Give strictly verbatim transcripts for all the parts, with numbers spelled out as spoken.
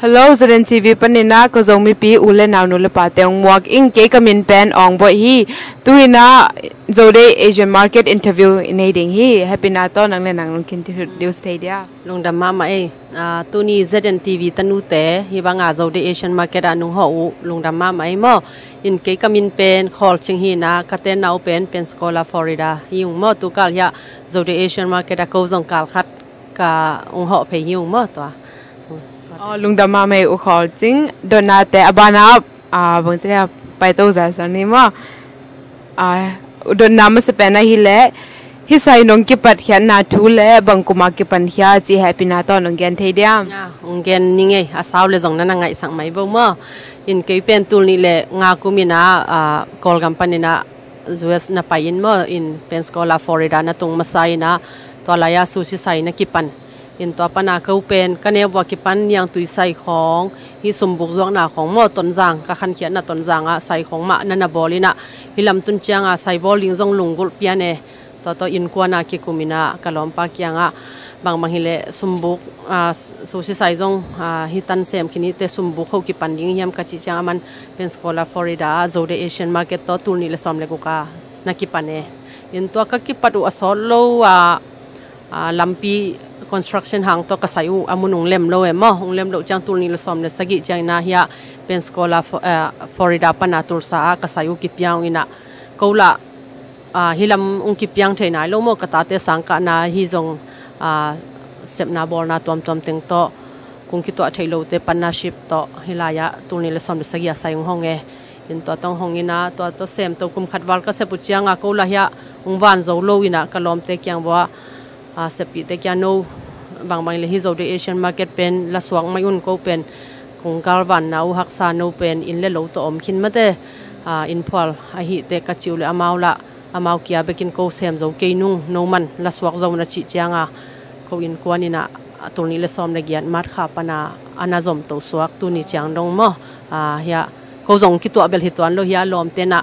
Hello, Z N T V panin ah ka Zomi pi u le nau, nu le pate hong muak ing. Kei ka min pen Ong Boih hi. Tu-in ah Zo Day Asian Market interview i nei ding hi. Happy na tawh nang le nang nong introduce thei dia? Lungdam mahmah ei. Ah, tuni Z N T V tanute hih banga Zo Day Asian Market ah nong hawh uh lungdam mahmah ei maw. In kei ka min pen Khawl Cing hi-in ah ka tenna uh pen Pensacola, Florida hi ung maw. Tu kal hiah Zo Day Asian Market ah ko zong kal khat ka hong hawh phei hi ung maw tua. Aw, lungdam mahmah ei u Khawl Cing. Dotnate a banah, ah, bangci le paito zalzal ni maw. Ah, dotna masa pen ahih leh hih sai nong kipat khiatna thu le bang kuma kipan khia cih hehpihna tawh nong gen thei diam? Ah, hong gen ning ei, a sau le zong na na ngaihsak mai vo maw. In kei pen tul nih le nga kum in ah, ah, Kawlgam panin ah U S na pai in maw, in Pensacola, Florida na tung masa in ah, tua lai-ah sushi sai na kipan. In tua pana ko pen ka neu ua kipan niangtui sai khawng, hih sumbuk zuakna khawng maw, Tonzang, ka khankhiatna Tonzang ah sai khawng mah na na bawl in ah, hih lam tun cianga sai bawl ding zong lunggulh pian e. Tua tawh innkuan ah kikum in ah ka lawmpa kiangah, bangbang hileh sumbuk, ah, sushi sai zong, ah, hih tan sem khin hi teh, sumbuk hoh kipan ding hiam ka cih ciang, aman Pensacola, Florida ah Zo Day Asian Market tawh tul nih le sawm le guk ah na kipan e. In tua ka kipat uh a sawt lo ah, ah, lampi construction hang tawh ka sai uh a mun hong lem lo e maw. Hong lem loh ciang tul nih le sawm le sagih ciangin ah hiah Pensacola, Fo-, ah, Florida pana Tulsa ah ka sai uh kipia ung in ah, ko lah, ah, hih lam hong kipiang thei nai lo maw, ka tate sangkahna hi zong, ah, sepna bawlna tuamtuam teng tawh kong kituah theih lote partnership tawh hih lai-ah tul nih le sawm le sagih ah sai hong hong e. In tua tawh hong in ah, tua tawh sem to kum khat val ka sep uh cianga ko lah hiah hong van zo lo in ah ka lawmte kiang vua, ah, seppihte kiang, no, bangbang hileh hih Zo Day Asian Market pen la suak mai un, ko pen kong galvanna uh haksa, no pen inn le lo tawh om khin mate, ah, inn phual ahih teh ka cih uh leh amau lah, amau kia bekin ko sem zo kei nung, no man la suak zo na cih cianga ko innkuan in ah tul nih le sawm le giat March kha pana a na zom to suak tuni ciang dong maw. Ah, hiah ko zong kituah bel hi tuan lo, hiah lawmte in ah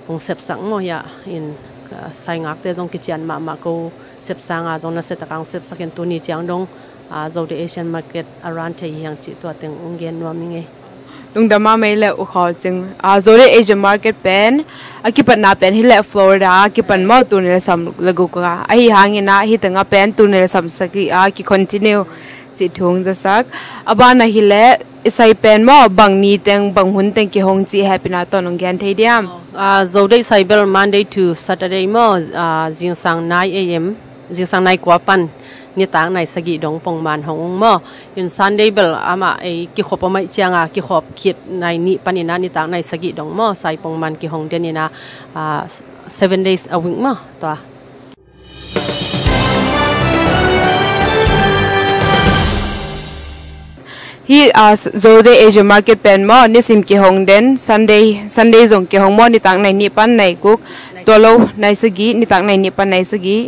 hong sepsak maw, hiah in, ah, saingakte zong kician mahmah, ko sep sanga zong nasia taka hong sepsak in tuni ciang dong, ah, Zo Day Asian Market a run thei hi hang cih tua teng hong gen nuam ing ei. Lungdam mahmah ei le u Khawl Cing. Ah, Zo Day Asian Market pen a kipatna pen hileh Florida a kipan maw, tul nih le sawm le guk ah. Ahi hangin ah hih tengah pen tul nih le sawm sagih a ki-continue cih thu hong zasak. A banah hileh i sai pen maw, bang ni teng, bang hun teng kihong cih hehpihna tawh nong gen thei diam? Ah, Zo Day sai bel Monday to Saturday maw, ah, zingsang nine A M, zingsang nai kua pan nitak nai sagih dong pongman hong ung maw. In Sunday bel amah ei kikhop om ahih cianga kikhop khit nai nih panin ah nitak nai sagih dong maw, sai pongman kihong den in ah, ah, seven days a week maw tua. Hih, ah, Zo Day Asian Market pen maw, nisim kihong den, Sunday, Sunday zong kihong maw, nitak nai nih pan nai guk, tua lo nai sagih, nitak nai nih pan nai sagih,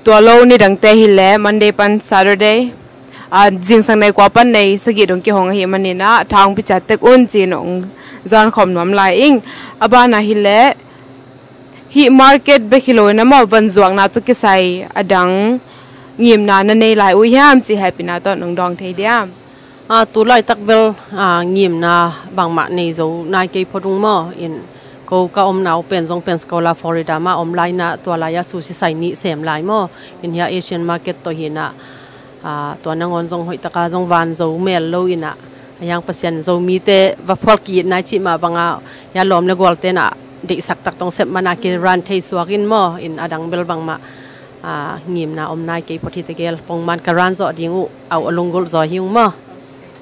tua lo nidangte hileh Monday pan Saturday, ah, zingsang nai kua pan nai sagih dong kihong ahih manin ah tha hong pia ciat tek un ci-in hong zawn khawm nuam lai ing. A banah hileh hih market bek hi lo in ah maw, vanzuakna tawh kisai a dang ngimna na nei lai uh hiam cih hehpihna tawh nong dawng thei diam? Ah, tu laitak bel, ah, ngimna bangmah nei zo nai kei phot ung maw. In ko ka omna uh pen zong Pensacola, Florida mah om lai in ah, tua lai-ah sushi sai nih sem lai maw. In hiah Asian Market tawh hi in ah, ah, tua nangawn zong hoihtaka zong van zo mel lo in ah, ahi hang Pasian, Zomite va phual ki-it nai cih mah banga, hiah lawm le gualte in ah deihsak tak tawh hong sep man a ki-run thei suak in maw. In a dang bel bangmah, ah, ngimna om nai kei phot hi tegel, pongman ka run zawh ding uh a lunggulh zaw hi ung maw.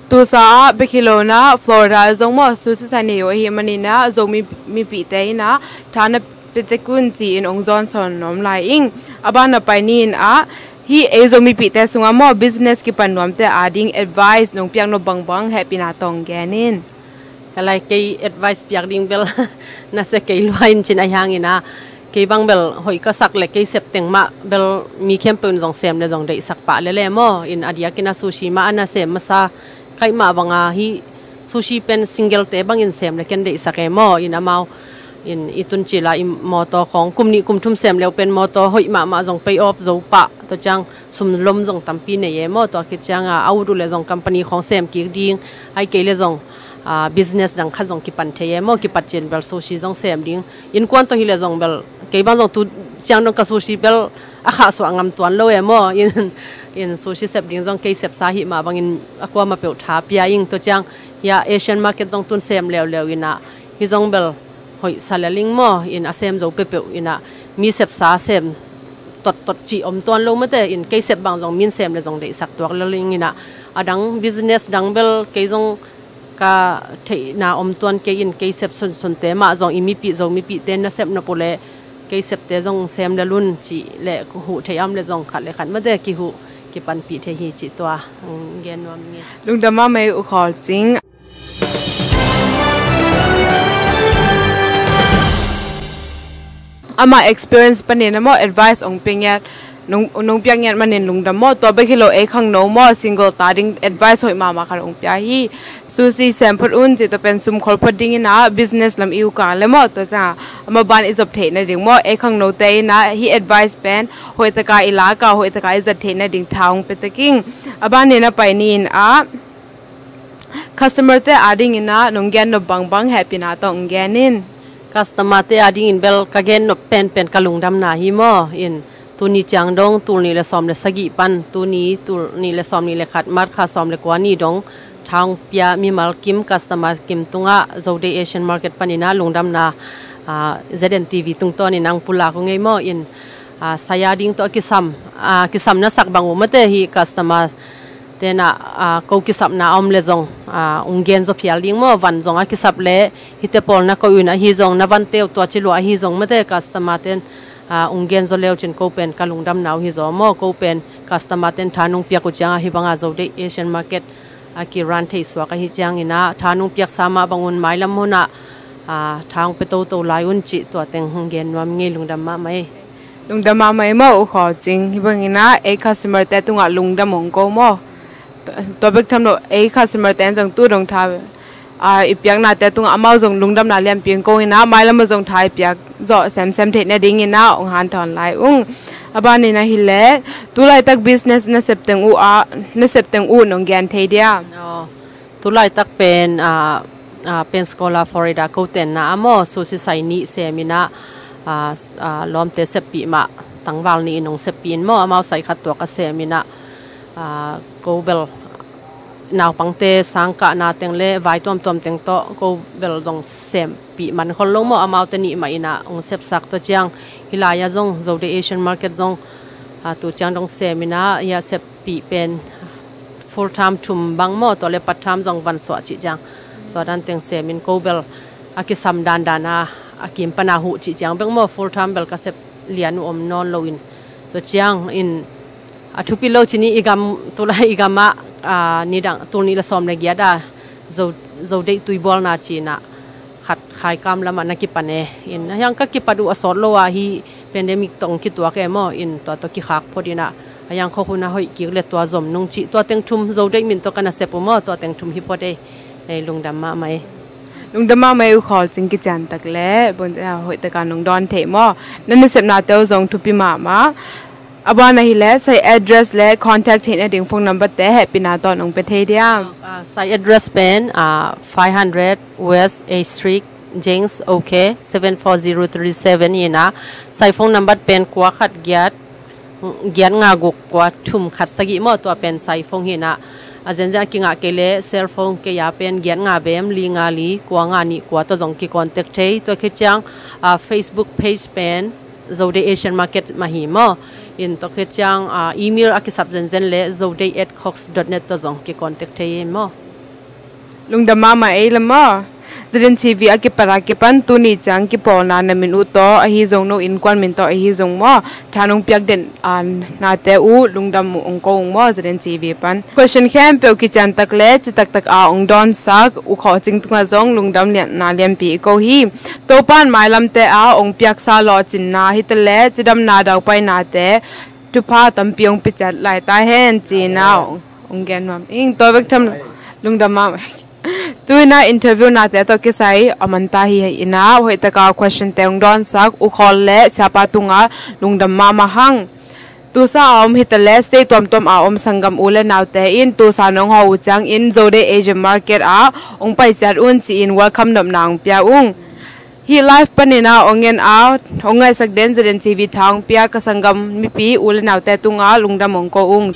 Tulsa ah bek hi lo in ah Florida zong maw, sushi sai nei uh ahih manin ah Zomi mipihte in ah tha na pia tek un ci-in hong zawn sawn nuam lai ing. A banah pai ni in ah, hih ei Zomipihte sungah maw, business kipan nuamte ading advice nong piak nop bangbang hehpihna tawh gen in. Ka lai, kei advice piak ding bel nasia kei lua in cin, ahi hangin ah kei bang bel hoih ka sak leh kei sep teng mah bel mi khempeuh in zong sem leh zong deihsak pah lel e maw. In a diakin ah sushi mah a na sem masa ka hih mah banga, hih sushi pen single-te bangin sem leh ken deihsak e maw. In amau In i tun cila i mawtaw khawng kum nih kum thum sem leu pen mawtaw hoih mahmah zong pay off zo pah, tua ciang sum lom zong tampi nei e maw. Tua khit cianga a ut uh leh zong company khawng sem kik ding, ahih kei leh zong business dang khat zong kipan thei e maw. Kipat cin bel sushi zong sem ding. Innkuan tawh hi leh zong bel kei bang zong tu ciang dong ka sushi bel a khahsuah ngam tuan lo e maw. In, in sushi sep ding zong kei sepsa hih mah bangin a kuamah peuh tha pia ing. Tua ciang hia Asian market zong tun sem leuleu inah, hih zong bel hoihsa lel ing maw. In a sem zo peuhpeuh inah mi sepsa sem tottot cih om tuan lo mate. In kei sep bang zong min sem leh zong deihsak tuak lel ing inah, a dang business dang bel kei zong ka theihna om tuan kei in, kei sep sunsunte mah zong i mipih zo mipihte na sep nop uh leh kei septe zong sem lel un cih leh huh theih a om leh zong khat leh khat mate kihuh kipanpih thei hi cih tua gen nuam ing e. Lungdam mahmah e U Khawl Cing. Amah experience panin a maw advice ong pia ngiat, nong, nong piak ngiat manin lungdam maw. Tua bek hi lo ei khangno maw single ta ding advice hoih mahmah khat ong pia hi. Sushi sem phot un cih tua pen sum khol phot ding inah business lam i ut kang leh maw. Tua cianga amah ban i zop theih nading maw ei khangnote inah hih advice pen hoih taka i lak a hoih taka i zat theih nading tha ong pia tek ing. A ban inah pai ni inah customer te ading inah nong gen nop bangbang hehpihna tawh ong gen in. Customer te adingin bel ka gen nop penpen ka lungdamna hi maw. In tuni ciang dong tul nih leh sawm leh sagih pan tuni tul nih leh sawm nih leh khat March kha sawm leh kua ni dong tha ong pia mimal kim customer kim tungah Zo Day Asian Market pan inah lungdamna Z N T V tungtawn inah ong pulak ung ei maw. In sai ading tawh a kisam, a kisam na sak bang uh mate hi customer tenah ko kisapna a om leh zong ong gen zaw phial ding maw. Van zong a kisap leh hihte pawl na koih un ahi zong na vante uh tua ci lua ahi zong mate customer ten ong gen zaw leu cin ko pen ka lungdamna uh hi zaw maw. Ko pen customer ten tha nong piak uh cianga hih banga Zo Day Asian Market a ki run thei suak ahi ciang inah tha nong piaksa mah bang un mailam hunah tha ong pia toto lai un cih tua teng hong gen nuam ing e. Lungdam mahmah e. Lungdam mahmah e maw U Khawl Cing. Hih bang inah ei customer te tungah lungdam ong ko maw. Tua bek tham lo ei customer ten zong tu dong tha i piaknate tungah amau zong lungdamna lianpi ong ko inah mailam ah zong tha i piak zawh semsem theih nading inah ong hanthawn lai ung. A ban inah hi leh tu laitak business na sep teng uh a, na sep teng uh nong gen thei dia? Tu laitak pen Pensacola Florida ko tenna a maw sushi sai nih sem inah lawmte seppih mah tangval nih in ong seppih in maw. Amau sai khat tuak a sem inah ko bel naupangte sangkahna teng leh vai tuamtuam teng tawh ko bel zong sempih man khol lo maw. Amaute nih mah inah ong sepsak. Tua ciang hih lai-ah zong Zo Day Asian Market zong tu ciang dong sem inah hia sep pih pen full time thum bang maw, tua leh part time zong van suah cih ciang tua dan teng semin ko bel a kisam dandan a, a kim pana huh cih ciang bek maw, full time bel ka sep lian uh om nawn loin tua ciangin a thupi lo cin i gam, tulai i gamah nidang tul nih le sawm le giat a Zo, Zo deih tuibualna cinah khat khaikam lamah na kipan e. In a hiang ka kipat uh a sawt lo a hih pandemic tawh kituak e maw, in tua tawh kikhak phot inah a hiang khawk hun a hoih kik le tua zom nung cih tua teng thum Zo deih min tawh ka na sep uh maw, tua teng thum hi phot e. Ei lungdam mahmah e. Lungdam mahmah e U Khawl Cing, kician tak le bun hoih taka nong dawn thei maw. Na nasepnate uh zong thupi mahmah. A ban ahih leh sai address le contact theih nading phone number te hehpihna tawh nong pia thei diam? Sai address pen five hundred West A Street, James, OK, seven four zero three seven inah, sai phone number pen kua khat giat, giat nga guk kua thum khat sagih maw, tua pen sai phone hinah. A zenzen a kingah kei leh cell phone kei a pen giat nga bem li nga li kua nga nih kua tawh zong kicontact thei. Tua khit ciang Facebook page pen Zo Deih Asian Market mah hi maw. In tua khit ciang email a kisap zenzen le zodeih at cox dot net tawh zong kicontact thei hi maw. Lungdam mahmah ei le maw. Zeden TV a kipat a kipan tuni ciang kipawlna na min uh tawh ahi zong, no innkuan min tawh ahi zong maw, tha nong piak den nate uh lungdam uh ong ko ung maw Zeden TV pan. Question khempeuh kician tak le citak tak a ong dawnsak U Khaw Cing tungah zong lungdam lianna lianpi i ko hi. Topan mailamte a ong piaksa lawhcinna hi ta le cidamna daupainate thupha tampi ong piciat lai ta hen cina ong gen nuam ing. Tua bek tham lungdam mahmah. Tu-in ah interview nate tawh kisai a manta hi in ah hoihtaka question te hong dawnsak U Khawl le Siapa tungah lungdam mahmah hang. Tulsa a om hitaleh state tuamtuam a om sanggam u le naute in Tulsa nong hawh uh ciangin Zodei Asian Market ah hong pai ciat un ci-in welcome nopna hong pia ung. Hih live panin ah hong en a hong ngaihsak den Zeden T V tha hong pia ka sanggam mipi u le naute tungah lungdam hong ko ung.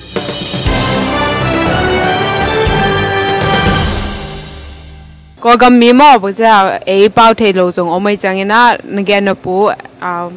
Kawlgam mi maw, bangcia ei pau thei lo zong om ei ciangin ah na gen nop uh, ah,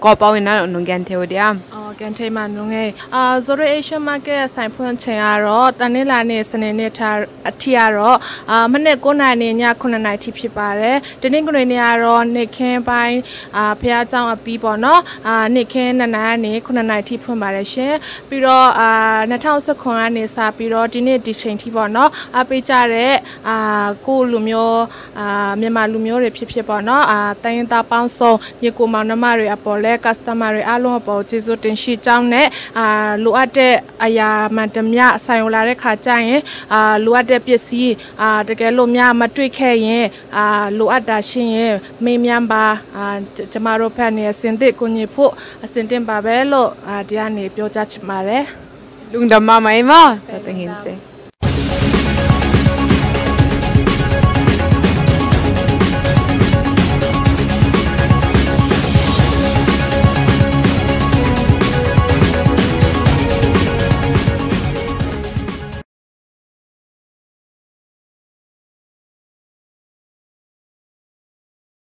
Kawl pau in ah nong gen thei uh diam? Aw, gen thei mah nung ei. Ah, Zodei Asian Market ဆိုင်ဖွင့်ချိန်ကတော့ တနင်္လာနေ့ စနေနေ့ထား အထိကတော့ အာ မနက် ကိုးနာရီ နေည ခုနစ်နာရီထိ ဖြစ်ပါတယ်။ တနင်္ဂနွေနေ့ကတော့ နေ့ခင်းပိုင်း အာ ဘုရားကျောင်းအပြီးပေါ့နော်။ အာ နေ့ခင်း နှစ်နာရီကနေ ခုနစ်နာရီထိ ဖွင့်ပါတယ်ရှင်။ ပြီးတော့ အာ နှစ်ထောင်ဆယ့်ခုနစ်ကနေ စပြီးတော့ ဒီနေ့ ဒီချိန်ထိပေါ့နော်။ အားပေးကြတဲ့ အာ ကိုယ့်လူမျိုး အာ မြန်မာလူမျိုးတွေ ဖြစ်ဖြစ်ပေါ့နော်။ အာ တိုင်းရင်းသားပေါင်းစုံ ညီအစ်ကိုမောင်နှမတွေအပေါ်လည်း customer တွေအားလုံးအပေါ် ကျေးဇူးတင်ရှိကြောင်းနဲ့ အာ လိုအပ်တဲ့အရာမှန်သမျှ ဆိုင်ကိုလာတဲ့ခါကျရင် အာ လိုအပ်တဲ့ပစ္စည်း အာ တကယ်လို့များ မတွေ့ခဲ့ရင် အာ လိုအပ်တာရှိရင် မေးမြန်းပါ။ အာ ကျမတို့ဘက်ကနေ အဆင်သင့် ကူညီဖို့ အဆင်သင့်ပါပဲလို့ အာ ဒီကနေ ပြောကြားချင်ပါတယ်။ Lungdam mahmah ei maw, Tata Ngin Cing.